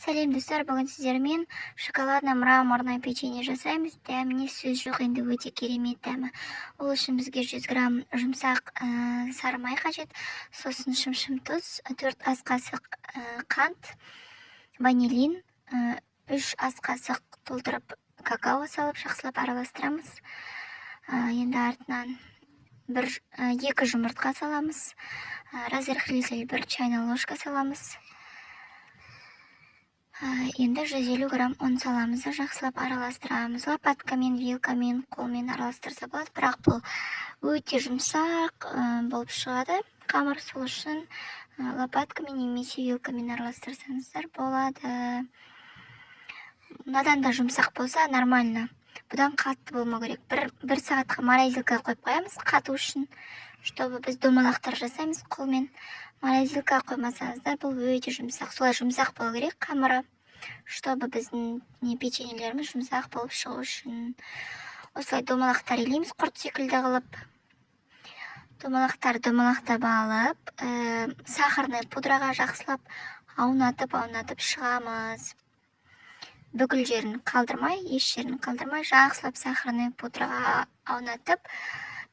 Сәлем, достар! Бүгін сіздермен шоколадно-мраморное печенье жасаймыз. Дәміне сөз жоқ енді, өте керемет дәмі. Ол үшін бізге 100 грамм жұмсақ сары май қажет, сосын шымшым тұз, 4 ас қасық қант, ванилин, 3 ас қасық толтырып какао салып, жақсылап араластырамыз. Енді артынан бір, екі жұмыртқа саламыз, разрыхлитель бір чайная ложка саламыз. Енді 150 грамм ұн саламыз да, жақсылап араластырамыз. Лопаткамен, вилкамен, қолмен араластырса болады, бірақ бұл өте жұмсақ болып шығады қамыр. Сол үшін лопаткамен немесе вилкамен араластырсаңыздар болады. Мынадан да жұмсақ болса, нормально, бұдан қатты болмау керек. Бір сағатқа морозилкаға қойып қоямыз қату үшін, чтобы біз домалақтар жасаймыз қолмен. Морозилкаға қоймасаңыздар, бұл өте жұмсақ. Солай жұмсақ болу керек қамыры, чтобы біздің не, печеньелеріміз жұмсақ болып шығу үшін. Осылай домалақтар илейміз, құрт секілді қылып домалақтар домалақтап алып, сахарный пудраға жақсылап аунатып аунатып шығамыз. Бүкіл жерін қалдырмай, еш жерін қалдырмай, жақсылап сахарный пудраға аунатып,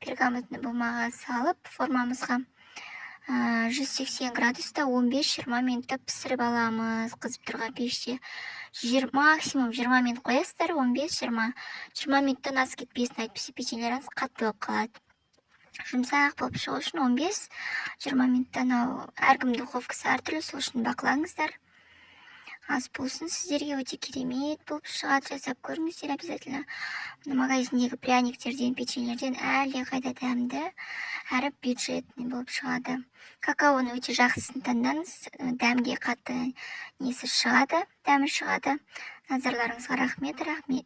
пергаментный бумаға салып, формамызға 180 градуста 15-20 минутта пісіріп аламыз қызып тұрған пеште. Максимум 20 минут қоясыздар, 15-20, 20 минуттан асып кетпесін, әйтпесе печеньелеріңіз қатты болып қалады. Жұмсақ болып шығу үшін 15-20 минуттан. Ал әркімнің духовкасы әртүрлі, сол үшін бақылаңыздар. Ас болсын сіздерге! Өте керемет болып шығады, жасап көріңіздер обязательно. Мына магазиндегі пряниктерден, печеньелерден әлдеқайда дәмді әрі бюджетный болып шығады. Какаоны өте жақсысын таңдаңыз, дәмге қатты несі шығады, дәмі шығады. Назарларыңызға рахмет, рахмет.